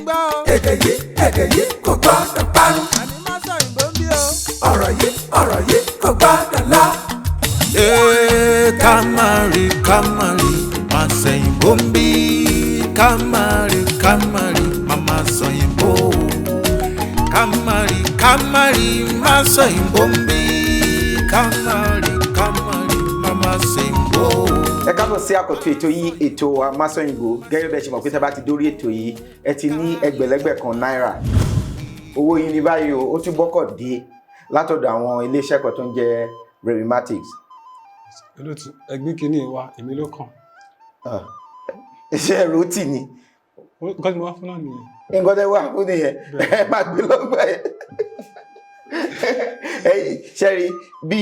gbọ́ o. Èdè yìí, èdè yìí kò gbọ́dọ̀ parun. Àní má sọ òyìnbó ń bí o. Ọ̀rọ̀ yìí, ọ̀rọ̀ yìí kò gbọ́dọ̀ lọ. Ee, ká má rí, ká má rí, má sẹ̀yìnbó ń bí. Ká má rí, ká má rí, má má sọ̀yìnbó. Ká má rí, ká má rí, má sọ̀yìnbó ń bí. Ká má rí, ká má rí, má má sẹ̀yìnbó. Ẹ káàbọ̀ sí àkọ́tún ètò yín, ètò wa Masọ̀yìnbó. Gẹ́gẹ́ bẹ́ẹ̀ ṣe mọ̀ pé tẹ́ bá ti dórí ètò yìí, ẹ ti ní ẹgbẹ̀lẹ́gbẹ̀ kan náírà. Owó yín ní báyìí o, ó tún bọ́kọ̀ dé látọ̀dọ̀ àwọn iléeṣẹ́ kan tó ń jẹ́ Revimatics. Olóòtú, ẹgbẹ́ kìíní wa, èmi ló kàn. Ah, iṣẹ́ rotì ni. Nǹkan tí mo wá fún náà nìyẹn. Nǹkan tẹ́ wà fún nìyẹn, ẹ máa gbé lọ́gbà yẹn. Ṣẹ́rí bí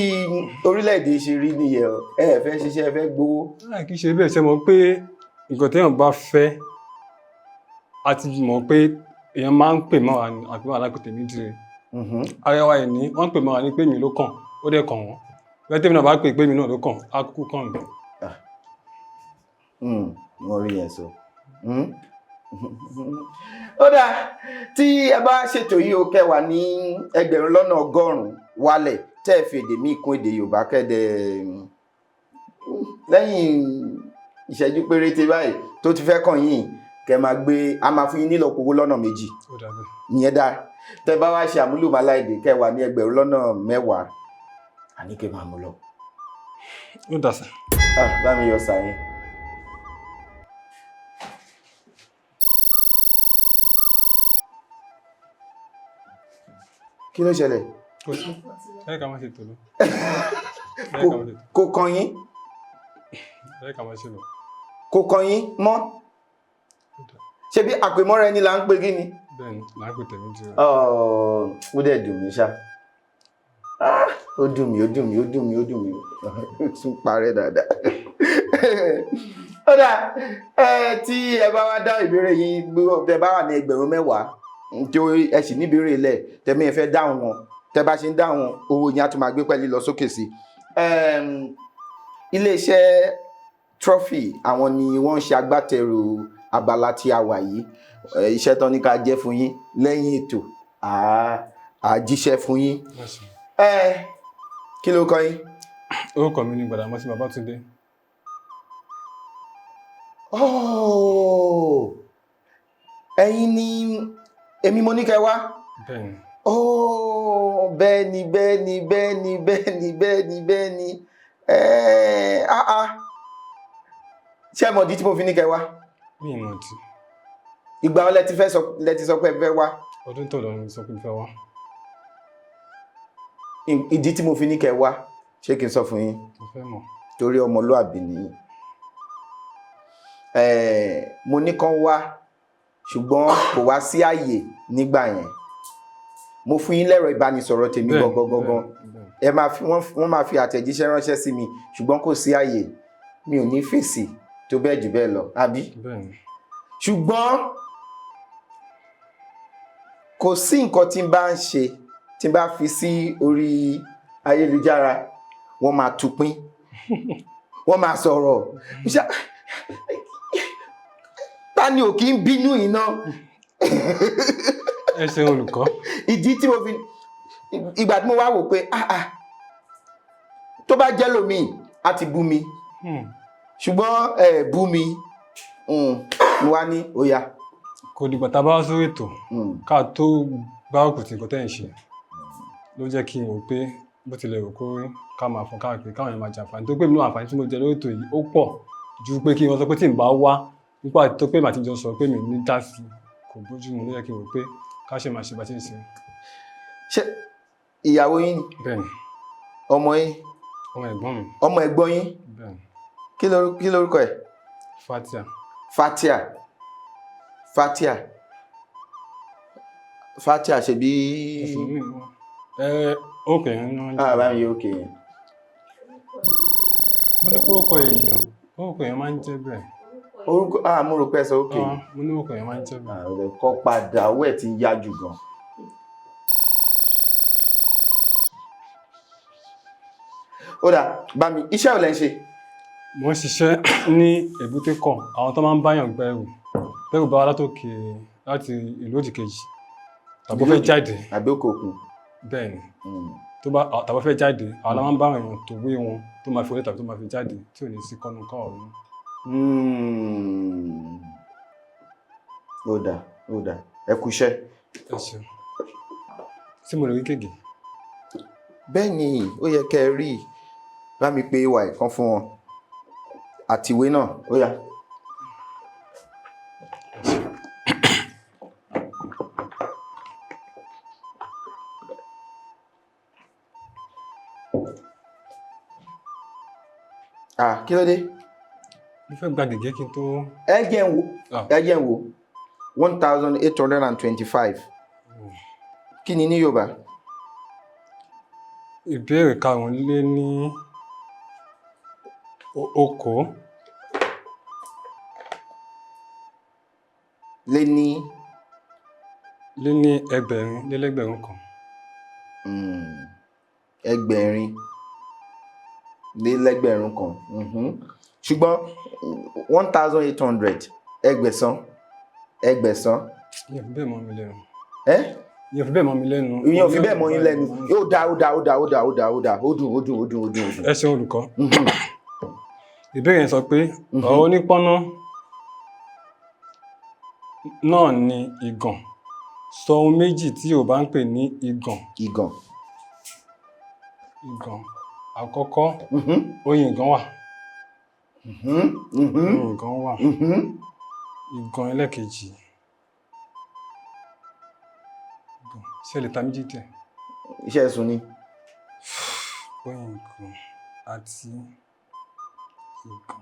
orílẹ̀-èdè ṣe rí nìyẹn o, ẹ fẹ́ ṣiṣẹ́, ẹ fẹ́ gbowó. Láì kí ṣe bẹ́ẹ̀, ṣe mọ̀ pé nǹkan téèyàn bá fẹ́, a ti mọ̀ pé èèyàn máa ń pè mọ́ra ní àbí wàhálà pé tèmi dire. Arẹwà ẹ̀ ní wọ́n ń pè mọ́ra ní pé mi ló kàn, ó dẹ̀ kàn wọ́n. Bẹ́ẹ̀ tèmi náà bá pè pé mi náà ló kàn, á kúkú kàn mí. Wọ́n rí yẹn sọ. Ó dáa, tí ẹ bá ṣètò yìí, ó kẹwàá ní 1,100,000 wálẹ̀, tẹ́ ẹ fi èdè míì kún èdè Yorùbá kẹ́dẹ̀ lẹ́yìn ìṣẹ́jú péréte báyìí tó ti fẹ́ kàn yín, kẹ́ máa gbé, a máa fún yín nílọ́po owó lọ́nà méjì. Ó dà bẹ́ẹ̀. Ìyẹn dáa. Tẹ́ bá wá ṣe àmúlùmálà èdè, kẹwàá ní 10,000,000, àní kẹ́ máa mú lọ. Ó dà sà. Ah, bá mi yọ sàyẹn. Kí ló ṣẹlẹ̀? Kò sí. Ẹ ká má ṣe tò lọ. Kò kàn yín. Ẹ ká má ṣe lọ. Kò kàn yín mọ́. Ó dà. Ṣebí àpèmọ́ra ẹni là ń pè kí ni? Bẹ́ẹ̀ ni, là ń pè tèmi dire. Ó dẹ̀ dùn mí ṣá. Ah, ó dùn mí, ó dùn mí, ó dùn mí, ó dùn mí. Ó tún parẹ́ dáadáa. Ó dáa, ẹ tí ẹ bá wá dá ìbéèrè yín, tẹ bá wà ní 10,000, tí ẹ sì níbéèrè lẹ̀ tẹ̀mí ẹ fẹ́ dáhùn wọn, tẹ bá ṣe ń dáhùn, owó yín á tún máa gbé pẹ́ẹ́lí lọ sókè sí i. Iléeṣẹ́ Trophy, àwọn ni wọ́n ń ṣe agbátẹrù abala tí a wà yìí. Iṣẹ́ tán ní ká jẹ́ fún yín lẹ́yìn ètò, à jíṣẹ́ fún yín. Kí ló kọ yín? Orúkọ mi ni Gbàdámọ́sí Babátúndé. Oh, ẹ̀yin ni èmi mo ní kẹ́ wá. Bẹ́ẹ̀ni. Oh, bẹ́ẹ̀ni, bẹ́ẹ̀ni, bẹ́ẹ̀ni, bẹ́ẹ̀ni, bẹ́ẹ̀ni, bẹ́ẹ̀ni. Ah ah. Ṣé ẹ mọ̀ ìdí tí mo fi ní kẹ́ wá? Mi ì mọ̀ tí. Ìgbà wo lẹ ti fẹ́ sọ, lẹ ti sọ pé ẹ fẹ́ wá? Ọdún tó lọ ni mo sọ pé mo fẹ́ wá. Ìdí tí mo fi ní kẹ́ wá, ṣé kí n sọ fún yín? Mo fẹ́ mọ̀. Torí ọmọlúàbí nìyí. Mo ní kán wá, ṣùgbọ́n kò wá sí àyè nígbà yẹn. Mo fún yín lẹ́rọ ìbánisọ̀rọ̀ tèmi gangan gangan. Ẹ máa fi wọ́n máa fi àtẹ̀jíṣẹ́ ránṣẹ́ sí mi, ṣùgbọ́n kò sí àyè, mi ò ní fèsì tó bẹ́ẹ̀ jù bẹ́ẹ̀ lọ, àbí? Bẹ́ẹ̀ni. Ṣùgbọ́n kò sí nǹkan tí n bá ń ṣe, tí n bá fi sí orí ayélujára, wọ́n máa tupín, wọ́n máa sọ̀rọ̀. Ta ni ò kí ń bínú yìí ná? Ẹ ṣeun olùkọ́. Ìdí tí mo fi, ìgbà tí mo wá wò pé ah ah, tó bá jẹ́ lómi á ti bú mi, ṣùgbọ́n ẹ bú mi, mo wá ní ó yá. Kò dìgbà tá a bá wá sórí ètò ká tó gbárùkù tí nǹkan tẹ́ ń ṣe ló jẹ́ kí n wò pé bó tilẹ̀ wò kó rí, ká máa fọn káàkiri káwọn èèyàn máa jàǹfààní, tó pé nínú àǹfààní tí mo jẹ lórí ètò yìí ó pọ̀ ju pé kí wọ́n sọ pé tí n bá wá nípa tó pé màá ti jọ sọ pé mi ní dá sí, kò bójú mu, ló jẹ́ kí n wò pé ká ṣe máa ṣe bá ṣe ń ṣe. Ṣé ìyàwó yín ni? Bẹ́ẹ̀ni. Ọmọ yín? Ọmọ ẹ̀gbọ́n mi. Ọmọ ẹ̀gbọ́n yín? Bẹ́ẹ̀ni. Kí lorúkọ ẹ̀? Fatia. Fatia. Fatia. Fatia ṣe bí. Ókè yẹn náà. Ah, bá mi yọ òkè yẹn. Mo ní kórúkọ èèyàn, orúkọ èèyàn máa ń jẹ́ bẹ́ẹ̀. Orúkọ, ah, mo rò pé ẹ sọ òkè. Ah, mo ní orúkọ èèyàn máa ń jẹ́ bẹ́ẹ̀. Ah, ọ̀rẹ́ kọ́ padà, owó ẹ̀ ti ń yá jù gan. Ó dà, bá mi, iṣẹ́ ò lẹ́ ń ṣe? Mo ń ṣiṣẹ́ ní èbúté kan, àwọn tó máa ń báyàn gbẹ́rù. Tẹ́rù bá wá látòkè Láti ìlú òdì kejì tàbí ó fẹ́ jáde. Àbí òkè òkun. Bẹ́ẹ̀ ni, tó bá tàbí ó fẹ́ jáde, àwọn la máa ń bá àwọn èèyàn tó wé wọn tó máa fi wọlé tàbí tó máa fi jáde tí ò ní sí kọ́nu kọ́ ọ̀run. Ó dà, ó dà, ẹ kú iṣẹ́. Ẹ ṣeun. Tí mo lè rí gègé? Bẹ́ẹ̀ ni, ó yẹ kẹ́ ẹ rí i. Bá mi pé ay kan fún wọn àtìwé náà, ó yá. Ẹ ṣeun. Ah, kí ló dé? Mo fẹ́ gba gègé kí n tó. Ẹ jẹ́ ń wo. Ah. Ẹ jẹ́ ń wo, 1825, kí ni ní Yorùbá? Ìbéèrè karùn-ún lé ní okòó. Lé ní? Lé ní ẹgbẹ̀rin lé lẹ́gbẹ̀rún kan. Ẹgbẹ̀rin lé lẹ́gbẹ̀rún kan. Ṣùgbọ́n 1800, ẹgbẹ̀sán, ẹgbẹ̀sán. Ìyẹn fi bẹ́ẹ̀ mọ́ mi lẹ́nu. Ẹ́? Ìyẹn fi bẹ́ẹ̀ mọ́ mi lẹ́nu. Ìyẹn ò fi bẹ́ẹ̀ mọ́ yín lẹ́nu. Ó dáa, ó dáa, ó dáa, ó dáa, ó dáa, ó dáa, ó dùn, ó dùn, ó dùn, ó dùn, ó dùn. Ẹ ṣeun, olùkọ́. Ìbéèrè yẹn sọ pé ọ̀rọ̀ onípọ́nná náà ni ìgàn. Sọ ohun méjì tí Yorùbá ń pè ní ìgàn. Ìgàn. Ìgàn àkọ́kọ́, oyin ìgàn wà. Oyin ìgàn wà. Ìgàn ẹlẹ́ẹ̀kejì, ìgàn ṣé ẹ lè ta méjì díẹ̀? Iṣẹ́ ẹ̀sùn ni. Oyin ìgàn àti ìgàn.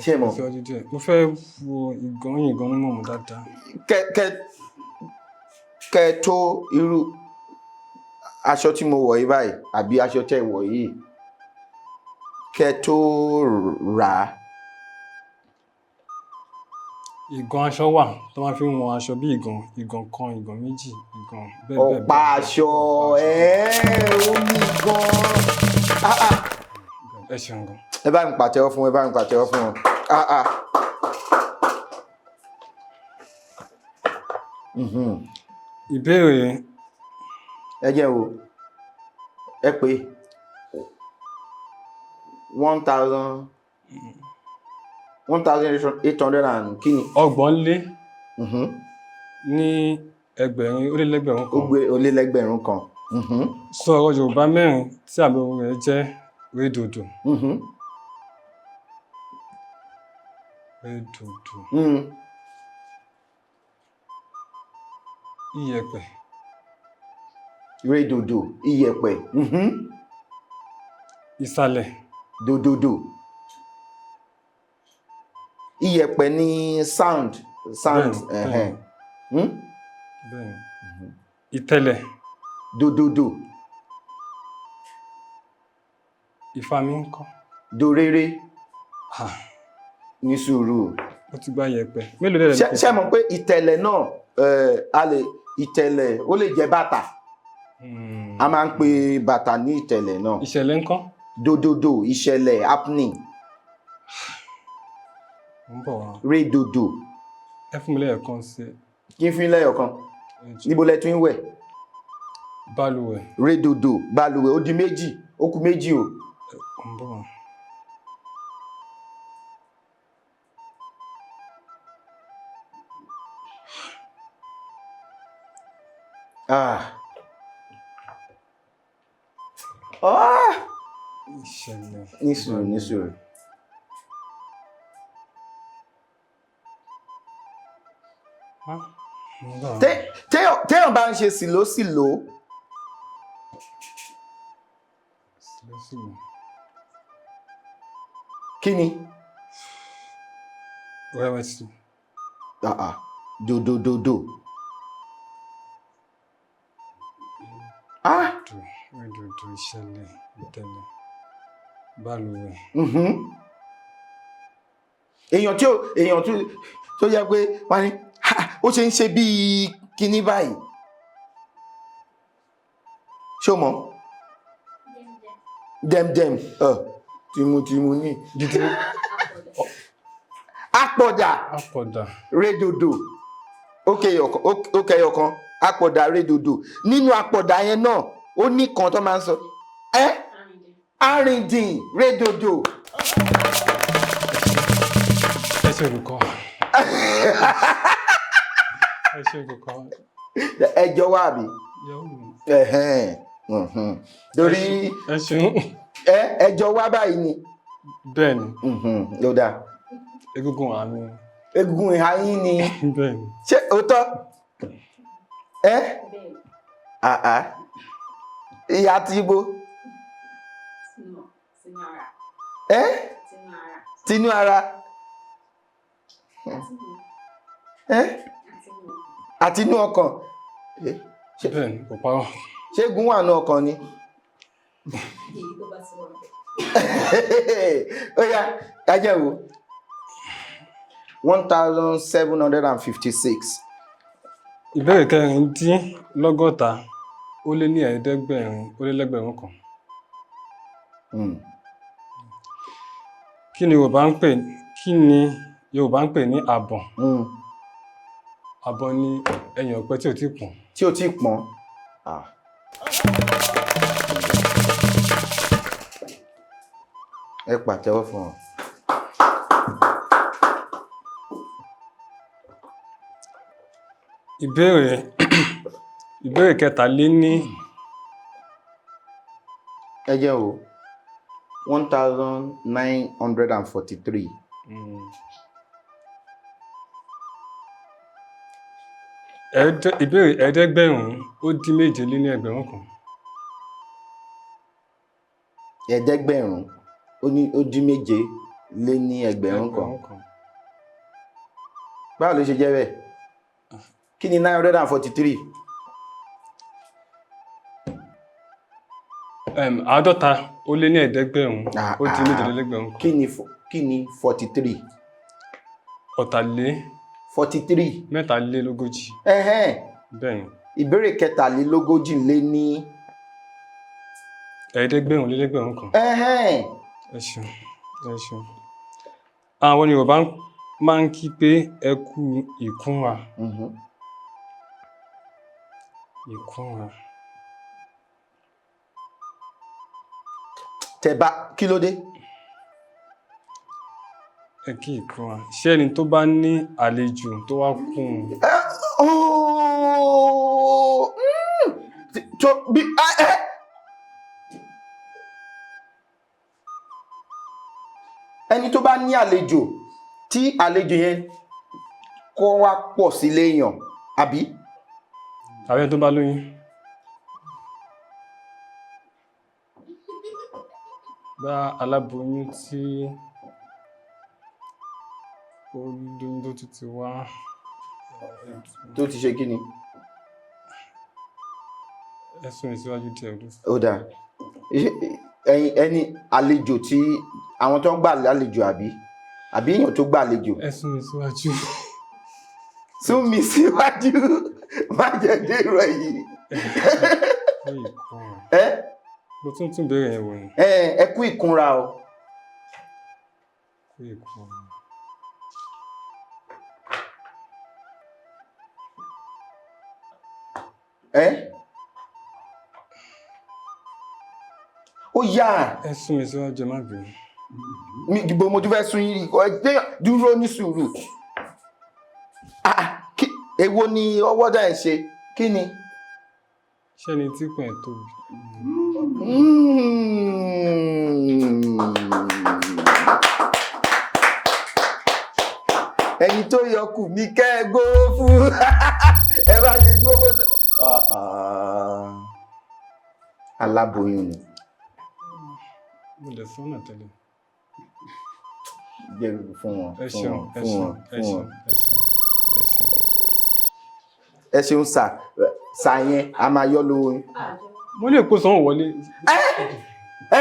Ṣé ẹ mọ̀? Síwájú díẹ̀, mo fẹ́ wo ìgàn, oyin ìgàn ní mọ̀mọ́ dáadáa. Kẹ tó irú aṣọ tí mo wọ̀ yìí báyìí àbí aṣọ tẹ́ wọ̀ yìí, kẹ tó rà á. Ìgàn aṣọ wà tó máa fi ń wọn aṣọ, bí ìgàn, ìgàn kan, ìgàn méjì, ìgàn bẹ́ẹ̀ bẹ́ẹ̀. Ọ̀pá aṣọ ó ní gan. Ah, ah. Ẹ ṣeun gan. Ẹ bá mi pàtẹ́wọ́ fún, ẹ bá mi pàtẹ́wọ́ fún wọn. Ah, ah. Ìbéèrè. Ẹ jẹ́ wo, ẹ pé 1800 and kíni? Ọgbọ̀n lé ní ẹgbẹ̀rin ó lé lẹ́gbẹ̀rún Ó kan. gbé ó lé lẹ́gbẹ̀rún kan. Sọ ọ̀rọ̀ Yorùbá mẹ́rin tí àmì ohùn rẹ̀ jẹ́ rédòdò. Rédòdò. Iyẹ̀pẹ̀. Rédòdò, iyẹ̀pẹ̀. Ìsàlẹ̀. Dòdòdò, iyẹ̀pẹ̀ ní sound, sound. Bẹ́ẹ̀ni. Ẹ̀hẹ́n. Bẹ́ẹ̀ni, ìtẹ̀lẹ̀. Dòdòdò. Ìfami ńkọ́? Dòréré. Ah, Ní sùúrù. Ó ti gba iyẹ̀pẹ̀ mélòó lẹ́rẹ̀? Ṣé mọ̀ pé ìtẹ̀lẹ̀ náà, a lè, ìtẹ̀lẹ̀ ó lè jẹ́ bàtà. A máa ń pe bàtà ní ìtẹ̀lẹ̀ náà. Ìṣẹ̀lẹ̀ ńkọ́? Dòdòdò, ìṣẹ̀lẹ̀, happening. Mo ń bọ̀ wá. Rédòdò. Ẹ fún mi lẹ́ẹ̀kan sí. Kí n fi lẹ́yọ̀ kan? Níbo lẹ tún ń wẹ̀? Balùwẹ̀. Rédòdò, balùwẹ̀, ó di méjì, ó kù méjì o. Mo ń bọ̀ wá. Ah. Ah! Ìṣẹ̀lẹ̀. Ní sùúrù, ní sùúrù. Ah, mo ń bọ̀ wá. Téèyàn bá ń ṣe sìlósìló. Sílẹ̀-sílẹ̀. Kí ni? Rẹ̀wẹ̀sì. Ah, ah. Dòdòdòdò. Ah! Dò rédòdò, ìṣẹ̀lẹ̀, ìtẹ̀lẹ̀, balùwẹ̀. Èèyàn tí ó èèyàn tó yẹ pé wọ́n ní, "Ha, ó ṣe ń ṣe bíi kinní báyìí." Ṣé o mọ̀? Dem dem, tìmùtìmù ní. Apọ̀dà. Apọ̀dà. Rédòdò. Ó kẹyọ kan. Apọ̀dà rédòdò. Nínú apọ̀dà yẹn náà, ó ní kan tó máa ń sọ ẹ́ arìndìn rédòdò. Ẹ ṣe olùkọ́, ẹ ṣe olùkọ́. Ẹjọ́ wà bí? Yahoo. Ẹ̀hẹ́n, mhm. Torí Ẹ ṣeun. Ẹjọ́ wá báyìí ni. Bẹ́ẹ̀ ni. Ló dáa. Egungun àmì. Egungun ìhà yín ni? Bẹ́ẹ̀ ni. Ṣé òótọ́ ẹ àá ìyá tí ibo ẹ tinú ara ẹ àti inú ọkàn? Bẹ́ẹ̀ ni, kò parọ́. Ṣé egun wà nú ọkàn ni? Ó yá, ẹ jẹ́ wo 1756. Ìbéèrè 175,500. Kí ni Yorùbá ń pè ní àbọ̀n? Àbọ̀n ni ẹyìn ọ̀pẹ tí ò tí pọ́n. Tí ò tí pọ́n. Ah. Ẹ pàtẹ́wọ́ fún ọ. Ìbéèrè kẹtàléní Ẹ jẹ́ o, 1943. Ìbéèrè 767,000. 767,000. 1,000. Báwo ló ṣe jẹ́ bẹ́ẹ̀? Kí ni 943? 750,700. Kí ni 43? Ọ̀tàlé 43. mẹ́talélógójì. Ẹ̀hẹ́n. Bẹ́ẹ̀ ni. Ìbéèrè kẹtàlélógójì lé ní 700,000. Ẹ̀hẹ́n. Ẹ ṣeun, ẹ ṣeun. Àwọn Yorùbá máa ń kí pé ẹ kú ìkúnra. Ìkúnra. Tẹ bá kí ló dé? Ẹ kí ìkúnra. Ṣé ẹni tó bá ní àlejò tó wá kún un? Ooo, tó bí ẹ. Ẹni tó bá ní àlejò, tí àlejò yẹn kó wá pọ̀ sílé èèyàn, àbí? Tàbí ẹni tó bá lóyún. Bá aláboyún tí ó lóyún tó tún ti wá. Tó ti ṣe kí ni? Ẹ sún mi síwájú díẹ̀ ló. Ó dáa. Ẹyin ẹni àlejò tí àwọn tó ń gbà lálejò, àbí èèyàn tó gbà àlejò? Ẹ sún mi síwájú. Sún mi síwájú, má jẹ́ dèrò ẹ̀yìn. Fún ìkúnra. Ẹ Mo tún tún béèrè yẹn wò ni. Ẹ kú ìkúnra o. Kú ìkúnra. Ẹ ó yá. Ẹ sún mi síwájú, ẹ má bínú. Mi ìbò mo tún fẹ́ sún yín ẹ dúró ní sùúrù. Ah, ah, èwo ni ọwọ́ dà ẹ̀ ṣe kí ni? Ṣé ẹni tí kò ẹ̀ tóbi? Ẹni tó yọkù mi kẹ́ ẹ gbówó fún, ẹ bá ṣe gbówó náà. Ah, ah. Aláboyún ni. Mo lè sọ́nà tẹ́lẹ̀. Jẹ́ fún wọn, Ẹ fún ṣeun, wọn, ẹ fún ṣeun, wọn, ẹ fún ṣeun, wọn. ẹ ṣeun, ẹ ṣeun. Ẹ ṣeun sà, sà yẹn a máa yọ lówó yín. Mo lè kó sanwó wọlé. Ẹ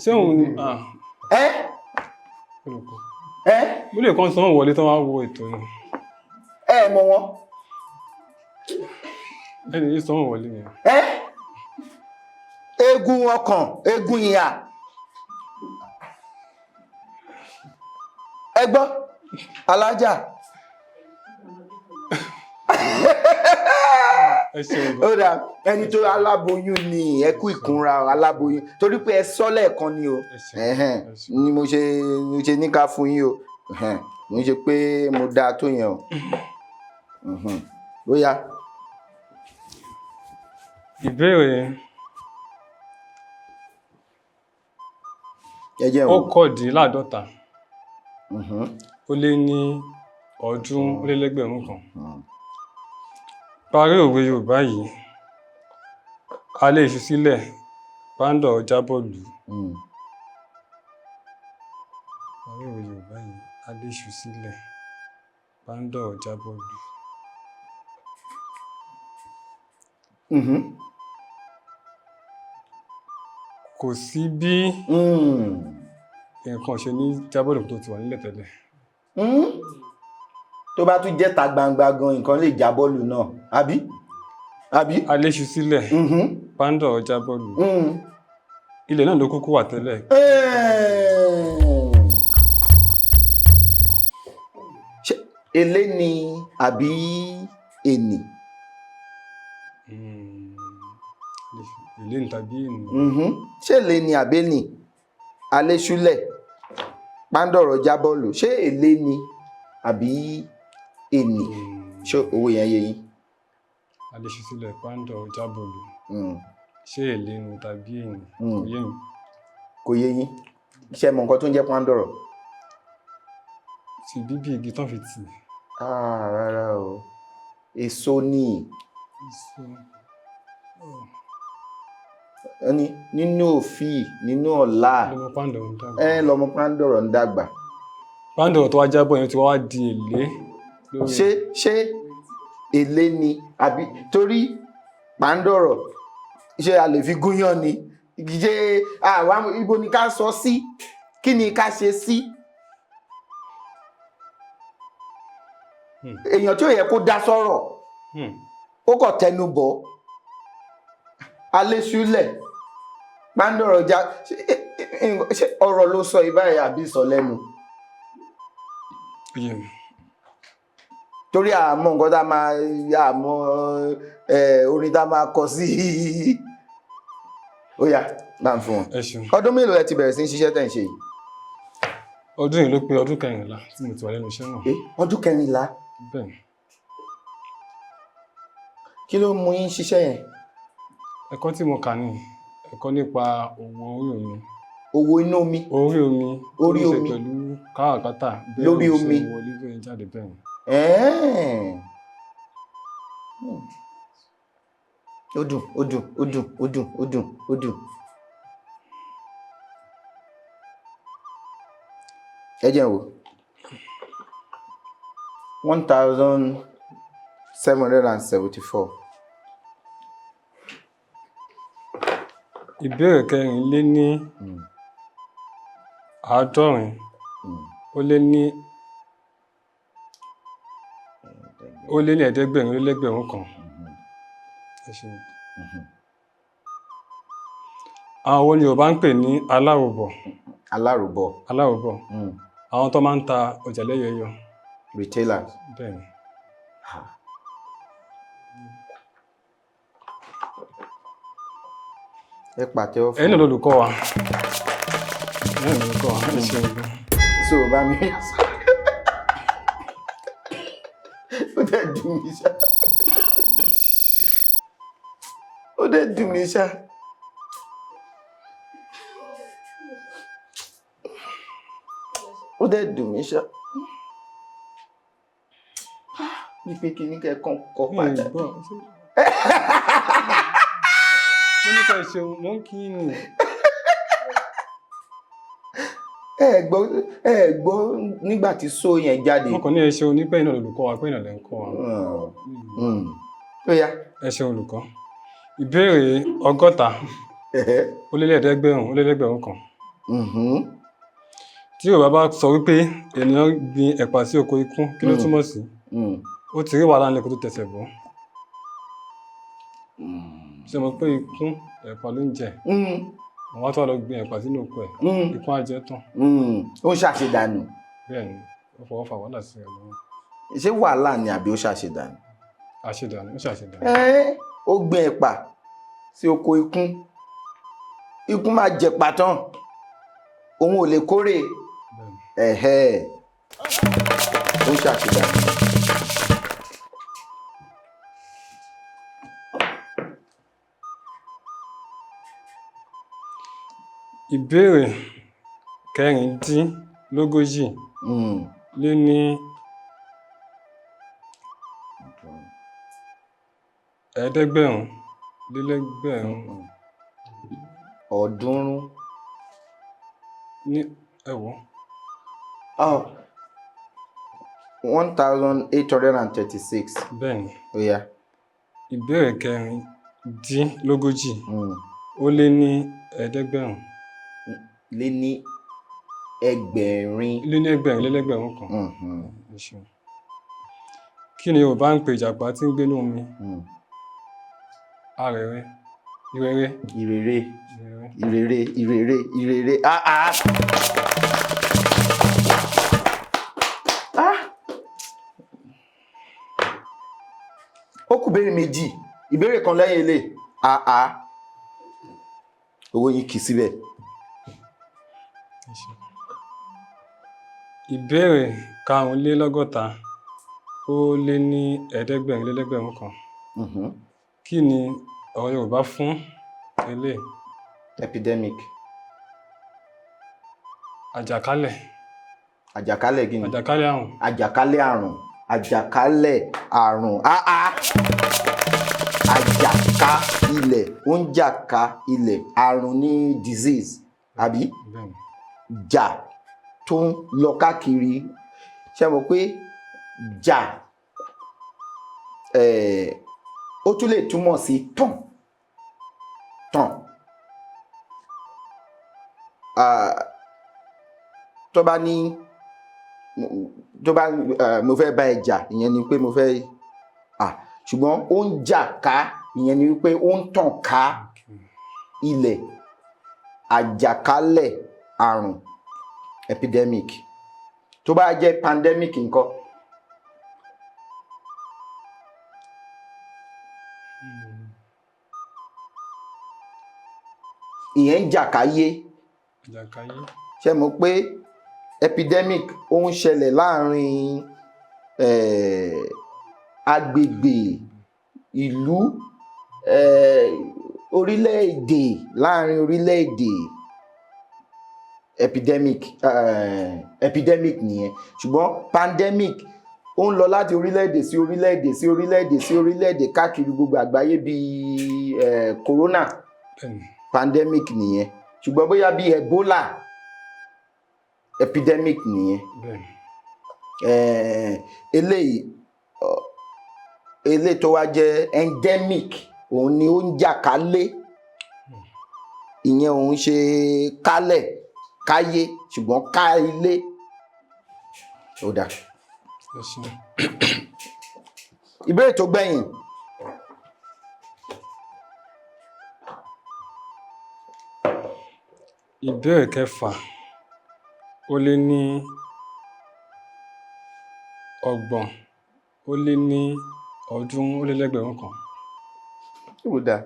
Ṣé òun ah ẹ olùkọ́. ẹ Mo lè kàn sanwó wọlé tó wá wo ètò ni. Ẹ mọ wọn. Ẹni yìí sanwó wọlé ni. Ẹ eegun ọkàn, eegun ìhà, ẹ gbọ́. Alájà. Ẹ ṣeun. Ó dáa, ẹni tó aláboyún ni, ẹ kú ìkúnra aláboyún, torí pé ẹ sọ lẹ́ẹ̀kan ni o. Ẹ ṣeun. Ẹhẹ́n, Ẹ ṣeun. ni mo ṣe ní ká fún yín o. Ẹhẹ́n, mo ṣe pé mo dáa tó yẹn o. Ó yá. Ìbéèrè Ẹ jẹ́ n wò. 149 ó lé ní 300,000. Parí òwe Yorùbá yìí: a lé iṣu sílẹ̀, pàǹdọ̀ jábọ́ lù ú. Parí òwe Yorùbá yìí: a lé iṣu sílẹ̀, pàǹdọ̀ jábọ́ lù ú. Kò sí bí nǹkan ṣe ní jábọ́ lù tó ti wà nílẹ̀ tẹ́lẹ̀. Tó bá tún jẹ́ ta gbangba gan, nǹkan lè jábọ́ lù náà, àbí? Àbí? A lé iṣu sílẹ̀, pàǹdọ̀ jábọ́ lù ú. Ilẹ̀ náà ló kúkú wà tẹ́lẹ̀. Ṣé elé ni àbí ènì? Èlé ni tàbí ènì? Ṣé èlé ni àbí ènì? Aléṣúlẹ̀, pàǹdọ̀rọ̀ jábọ́ lù. Ṣé èlé ni àbí ènì? Ṣé owó yẹn yé yín? A lé iṣu sílẹ̀, pàǹdọ̀ jábọ́ lù. Ṣé èlé ni tàbí ènì? Kò yé mi. Kò yé yín. Ṣé ẹ mọ nǹkan tó ń jẹ́ pàǹdọ̀rọ̀? Ti bíbí igi tán fi tì. Ah, rárá o. Èso ni. Èso. Ó ní nínú òfì, nínú ọ̀la. Lọmọ pàǹdọ̀rọ̀ ń dàgbà. Ẹ lọmọ pàǹdọ̀rọ̀ ń dàgbà. Pàǹdọ̀rọ̀ tó wá jábọ̀ yẹn ti wá di èlé lórí. Ṣé èlé ni àbí? Torí pàǹdọ̀rọ̀, ṣé a lè fi gúnyán ni? Ṣé àwa ibo ni ká sọ sí? Kí ni ká ṣe sí? Èèyàn tí ò yẹ kó dá sọ̀rọ̀, ó kàn tẹnu bọ̀. Aléṣúlẹ̀, pàǹdọ̀rọ̀ já. Ṣé ọ̀rọ̀ ló sọ ìbáyìí àbí sọ lẹ́nu? Ó yé mi. Torí àmọ́ nǹkan tá a máa àmọ́ orin tá a máa kọ sí. Ó yá, bá ń fún wọn. Ẹ ṣeun. Ọdún mélòó ẹ ti bẹ̀rẹ̀ sí ní ṣiṣẹ́ tẹ̀ ń ṣe yìí? Ọdún yìí ló pé ọdún 14 tí mo ti wà lẹ́nu iṣẹ́ náà. Ọdún 14? Bẹ́ẹ̀ ni. Kí ló mú yín ṣiṣẹ́ yẹn? Ẹ̀kọ́ tí mo kà ní ẹ̀kọ́ nípa òwò orí omi. Òwò inú omi? Orí omi. Orí Ó ní ṣe omi. pẹ̀lú káràkátà. Bí Lórí ó ṣe omi. wọlé tó ń jáde, bẹ́ẹ̀ ni. Ẹ̀ẹ́n. Ó dùn, ó dùn, ó dùn, ó dùn, ó dùn, ó dùn. Ẹ jẹ́ n wò. 1774. Ìbéèrè kẹrin lé ní àádọ́rin ó lé ní 1,700. Ẹ ṣeun. Àwọn wo ni Yorùbá ń pè ní aláròbọ̀? Aláròbọ̀. Aláròbọ̀. Àwọn tó máa ń ta ọjà lẹ́yọẹyọ. Retailers. Bẹ́ẹ̀ ni. Ha. Ẹ pàtẹ́wọ́ fún Ẹ̀yin náà lolùkọ́ wa. Ẹ̀yin náà lolùkọ́ wa. Ẹ ṣeun gan. So bá mi. Ó dẹ̀ dùn mí ṣá. Ó dẹ̀ dùn mí ṣá. Ó dẹ̀ dùn mí ṣá. Ní pé kí ní kẹ́kọ̀ọ́ kọ́ Mi ò padà. gbọ́. Mo ní ká ẹ ṣeun, mo ń kí yín ni. Ẹ gbọ́, ẹ gbọ́ nígbà tí só yẹn jáde. Mo kàn ní ẹ ṣeun ní pé ẹ̀yin náà lolùkọ́ wa, pé ẹ̀yin náà lẹ ń kọ́ wa. Ó yá. Ẹ ṣeun, olùkọ́. Ìbéèrè 760,100. Tí Yorùbá bá sọ wípé ènìyàn gbin ẹ̀pà sí oko ikún, kí ló túmọ̀ sí? Ó ti rí wàhálà nílẹ̀ kó tó tẹsẹ̀ bọ́. Ṣé mo pé ikún ẹ̀pà ló ń jẹ? Àwọn tó wá lọ gbin ẹ̀pà sínú oko ẹ̀. Ikún á jẹ tán. Ó ń ṣàṣedànù. Bẹ́ẹ̀ ni, Ó fọwọ́ fa wàhálà sí ẹ lọ́rùn. Ṣé wàhálà ni àbí ó ṣàṣedànù? Àṣedànù, ó ṣàṣedànù. Ẹ́ẹ́, ó gbin ẹ̀pà sí oko ikún, ikún máa jẹ̀pà tán, òun ò lè kórè. Bẹ́ẹ̀ni. Ẹ̀hẹ́, ó ṣàṣedànù. Ìbéèrè 36 lé ní ẹ̀ẹ́dẹ́gbẹ̀rún lé lẹ́gbẹ̀rún 300. Ní ẹ̀wọ̀. Oh, 1836. Bẹ́ẹ̀ni. Ó yá. Ìbéèrè 36 ó lé ní ẹ̀ẹ́dẹ́gbẹ̀rún Lé ní ẹgbẹ̀rin. Lé ní ẹgbẹ̀rin lé lẹ́gbẹ̀rún kan. Ẹ ṣeun. Kí ni Yorùbá ń pè ìjàpá tí ń gbénú omi? Arẹ̀rẹ̀. Ìrẹ̀rẹ̀. Ìrèrè. Ìrẹ̀rẹ̀. Ìrèrè, ìrèrè, ìrèrè. Ah ah. Ah. Ó kù béèrè méjì, ìbéèrè kan lẹ́yìn ilé. Ah ah. Owó yín kì í síbẹ̀. Ẹ ṣeun. Ìbéèrè 65 ó lé ní ẹ̀ẹ́dẹ́gbẹ̀rin lé lẹ́gbẹ̀rún kan. Kí ni ọ̀rọ̀ Yorùbá fún eléyìí? Epidemic. Àjàkálẹ̀. Àjàkálẹ̀ kí ni? Àjàkálẹ̀ àrùn. Àjàkálẹ̀ àrùn. Àjàkálẹ̀ àrùn. Ah ah. Àjàká ilẹ̀, ó ń jàká ilẹ̀, àrùn ní disease, àbí? Bẹ́ẹ̀ni. Jà tó ń lọ káàkiri. Ṣé mọ̀ pé jà ó tún lè túmọ̀ sí tàn tàn. Ah, tó bá ní tó bá mo fẹ́ bá ẹ jà, ìyẹn ni pé mo fẹ́, ṣùgbọ́n ó ń jà ká, ìyẹn ni wípé ó ń tàn ká ilẹ̀. Àjàkálẹ̀ àrùn, epidemic. Tó bá jẹ́ pandemic ńkọ́? Ìyẹn ń jà káyé. Àjàkáyé. Ṣé mọ̀ pé epidemic ó ń ṣẹlẹ̀ láàrin agbègbè, ìlú, orílẹ̀-èdè, láàrin orílẹ̀-èdè, epidemic nìyẹn. Ṣùgbọ́n pandemic ó ń lọ láti orílẹ̀-èdè sí orílẹ̀-èdè sí orílẹ̀-èdè sí orílẹ̀-èdè káàkiri gbogbo àgbáyé bíi corona. Pandemic nìyẹn. Ṣùgbọ́n bóyá bíi Ebola, epidemic nìyẹn. Eléyìí eléyìí tó wá jẹ́ endemic, òun ni ó ń jà kálé, ìyẹn òun ṣe kálẹ̀ káyé, ṣùgbọ́n ká ilé. Ó dáa. Ìbéèrè tó gbẹ̀yìn. Ìbéèrè kẹfà ó lé ní 30 ó lé ní 300 ó lé lẹ́gbẹ̀rún kan. Ó dáa.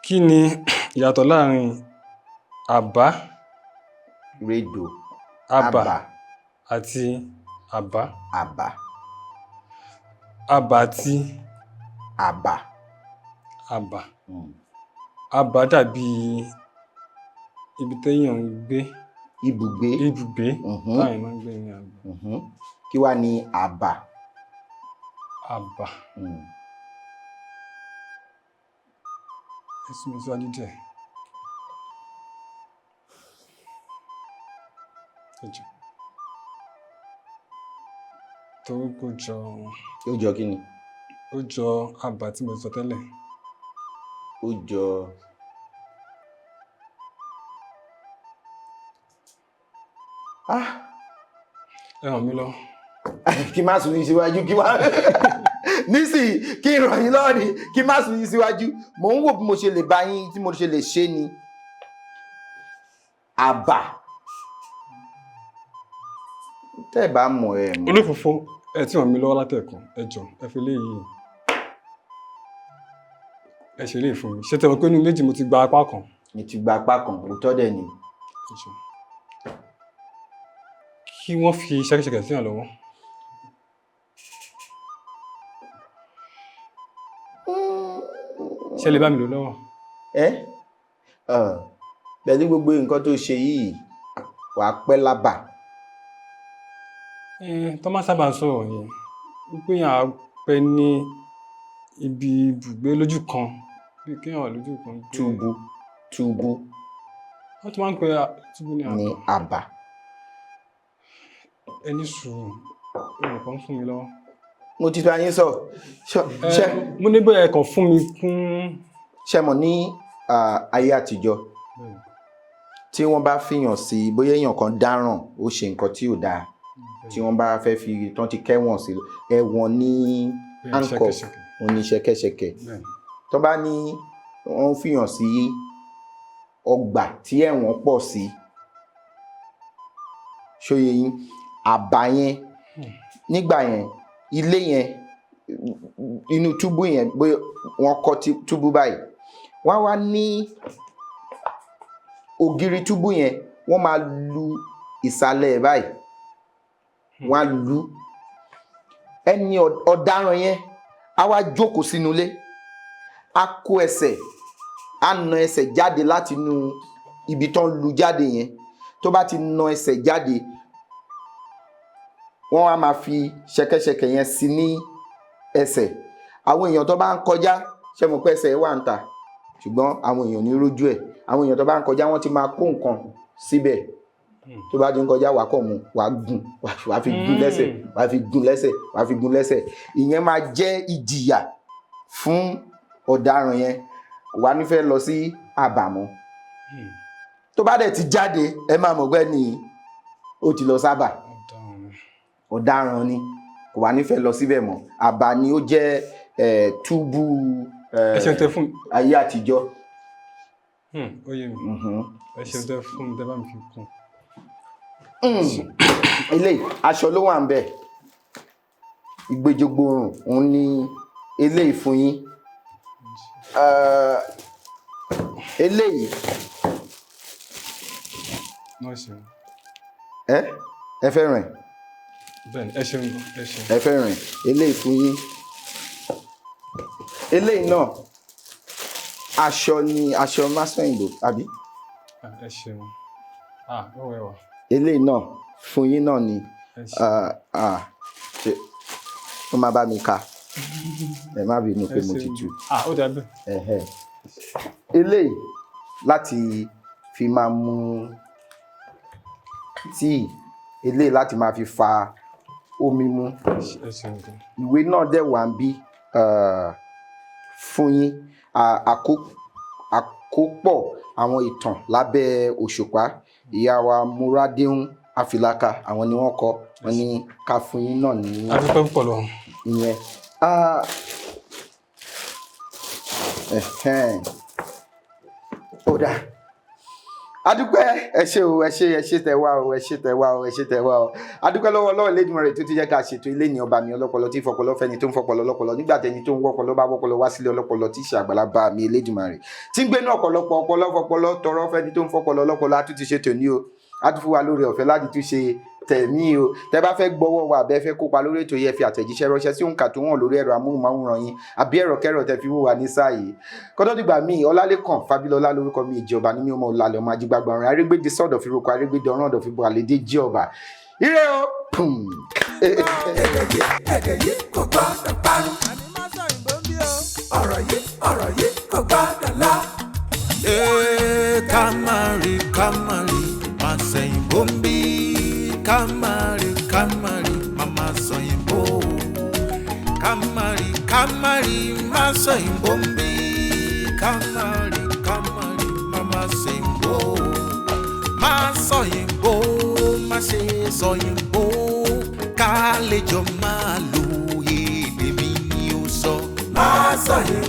Kí ni ìyàtọ̀ láàrin àbá, Rédò. Àbà àti àbá? Àbà. Àbà àti Àbà. Àbà. Àbà dàbí ibi téèyàn ń gbé. Ibùgbé. Ibùgbé táwọn èèyàn máa ń gbé ní àbà. Kí wá ní àbà? Àbà. Ẹ sún mi síwájú díẹ̀. Ẹ jọ̀ọ́. Torí kò jọ. Ó jọ kí ni? Ó jọ àbà tí mo sọ tẹ́lẹ̀. Ó jọ. Ah! Ẹ ràn mí lọ́wọ́. Kí má sún yín síwájú, kí má nísìnyí kí n ràn yín lọ́wọ́ ni, kí má sún yín síwájú. Mò ń wò bí mo ṣe lè bá yín, tí mo ṣe lè ṣe ni. Àbà. Tẹ́ ẹ bá mọ̀, ẹ mọ̀. Olófòfó, ẹ tí ràn mí lọ́wọ́ látẹ̀kùn, ẹ jọ, ẹ fi léyìí, ẹ ṣe léyìí fún mi. Ṣé tẹ́ mọ̀ pé inú méjì mo ti gba apá kan? Mi ti gba apá kan, òótọ́ dẹ̀ ni. Ẹ jọ, kí wọ́n fi ṣẹ́kẹ́ṣẹkẹ̀ síyàn lọ́wọ́. Ṣé lè bá mi lò lọ́wọ́? Ẹ pẹ̀lú gbogbo nǹkan tó ṣe yìí, wàá pẹ́ lábà. Tó máa sábà ń sọ̀rọ̀ yẹn wípé yàn á pẹ́ ní ibi ibùgbé lójú kan, bí kéèyàn wà lójú kan. Túbú, túbú. Wọ́n tún máa ń pe túbú ní ní àbà. Àbà. Ẹni sùúrù, olùkọ́ ń fún mi lọ́wọ́. Mo ti bá yín sọ ṣe. Mo ní bóyá ẹ kàn fún mi kún. Ṣe mọ̀ ní ayé àtijọ́, tí wọ́n bá fìyàn sí, bóyá èèyàn kan dáràn, ó ṣe nǹkan tí ò dáa, tí wọ́n bá fẹ́ fi tán ti kẹ́wọ̀n sí ẹ̀wọ̀n ní handcuff, òun ní ṣẹ̀kẹ̀ṣẹ̀kẹ̀. Tó bá ní wọ́n fìyàn sí ọgbà tí ẹ̀wọ̀n pọ̀ sí, ṣóye yín, àbá yẹn nígbà yẹn, ilé yẹn, inú túbú yẹn, bóyá wọ́n kọ́ túbú báyìí, wọ́n wá ní ògiri túbú yẹn, wọ́n máa lu ìsàlẹ̀ ẹ̀ báyìí, wọ́n á lu ẹni ọ̀daràn yẹn, á wá jókòó sínú ilé, á kó ẹsẹ̀, á na ẹsẹ̀ jáde láti inú ibi tó ń lu jáde yẹn. Tó bá ti na ẹsẹ̀ jáde, wọ́n á máa fi ṣẹ̀kẹ̀ṣẹ̀kẹ̀ yẹn sí ní ẹsẹ̀. Àwọn èèyàn tó bá ń kọjá, ṣe mọ̀ pé ẹsẹ̀ wà ń ta, ṣùgbọ́n àwọn èèyàn ní rójú ẹ̀. Àwọn èèyàn tó bá ń kọjá, wọ́n ti máa kó nǹkan síbẹ̀. Tó bá ti ń kọjá, wàá kọ̀ mú, wàá gún, wàá fi gún lẹ́sẹ̀, wàá fi gún lẹ́sẹ̀, wàá fi gún lẹ́sẹ̀. Ìyẹn máa jẹ́ ìjìyà fún ọ̀daràn yẹn, wàá nífẹ̀ẹ́ lọ sí àbàmọ́. Tó bá dẹ̀ ti jáde, ẹ máa mọ̀ pé ní ó ti lọ sábà, ọ̀daràn ni, kò wá nífẹ̀ẹ́ lọ síbẹ̀ mọ́. Àbá ni ó jẹ́ túbú Ẹ ṣeun tẹ fún mi. ayé àtijọ́. Ó yé mi. Ẹ ṣeun tẹ fún mi, tẹ bá mi fi kún. Eléyìí, aṣọ ló wà ń bẹ̀, ìgbèjògbòrùn òun ni eléyìí fún yín. Eléyìí Náà ṣeun. Ẹ fẹ́ràn ẹ̀? Bẹ́ẹ̀ni, ẹ ṣeun gan, ẹ ṣeun. Ẹ fẹ́ràn ẹ̀. Eléyìí fún yín. Eléyìí náà, aṣọ ni, aṣọ másán-ìbò àbí? Ah, ẹ ṣeun, ah, ó rẹwà. Eléyìí náà fún yín náà ni. Ẹ ṣeun. Ah, ah, ṣe ó máa bá mi ka, ẹ má bínú pé Ẹ mo ti ṣeun. tú. Ah, ó dàbí. Ẹ̀hẹ̀. Eléyìí láti fi máa mu tíì, eléyìí láti máa fi fa omi mu. Ẹ ṣeun gan. Ìwé náà dẹ̀ wà ń bí fún yín. Àkópọ̀ àwọn ìtàn lábẹ́ òṣùpá, ìyá wa Múradéhùn Àfìlàkà, àwọn ni wọ́n kọ. Wọ́n ní ká fún yín náà ní A dúpẹ́ púpọ̀ lọ. ìyẹn. Ah, ẹ̀hẹ́n. Ó dáa, adúpẹ́, ẹ ṣé o, ẹ ṣé, ẹ ṣé tẹ́ wá o, ẹ ṣé tẹ́ wá o, ẹ ṣé tẹ́ wá o. Adúpẹ́ lọ́wọ́ Ọlọ́run Elédùmarè tó ti jẹ́ ká ṣètò ilé ní ọba mi ọlọ́pọlọ tí fọpọlọ fẹ́ni tó ń fọpọlọ lọ́pọlọ nígbà tẹni tó ń wọ́pọlọ bá wọ́pọlọ wá sílé ọlọ́pọlọ tí ṣe àgbàlá bá mi Elédùmarè tí ń gbénú ọ̀pọ̀lọpọ̀ ọpọlọ fọpọlọ tọrọ fẹ́ni tó ń fọpọlọ lọ́pọlọ. A tún ti ṣe tòní o, a tún fún wa lórí ọ̀fẹ́ láti tún ṣe tẹ̀mí o. Tẹ bá fẹ́ gbọ́wọ́ wa àbẹ́ fẹ́ kópa lórí ètò yìí, ẹ fi àtẹ̀jíṣẹ́ ránṣẹ́ sí òǹkà tó wọ̀n lórí ẹ̀rọ amóhùnmáwòrán yín àbí ẹ̀rọ kẹ́rọ tẹ fi wò wá ní sáà yìí. Kọ́tọ́ dìgbà míì, Ọlálékàn Fábílọ́lá lórúkọ mi, ìjọba ní mi ọmọ ọ̀làlẹ̀ ọmọ ajígbàgbà ọ̀rìn arégbèdè sọ̀dọ̀ fi roko arégbèdè ọ̀ràn ọ̀dọ̀ fi bọ̀ àlédè jí ọba. Ire o. Pum. Èdè yìí, èdè yìí kò gbọ́dọ̀ parun. Ọ̀rọ̀ yìí, ọ̀rọ̀ yìí kò gbọ́dọ̀ lọ. Ee, ká má rí, ká má rí, má sẹ̀yìnbó ń bí. Ká má rí, ká má rí, má má sọ̀yìnbó. Ká má rí, ká má rí, má sọ̀yìnbó ń bí. Ká má rí, ká má rí, má má sẹ̀yìnbó. Má sọ̀yìnbó, má ṣe sọ̀yìnbó. Ká lè jọ máa lo èdè mi ni ó sọ. Má sọ yìí.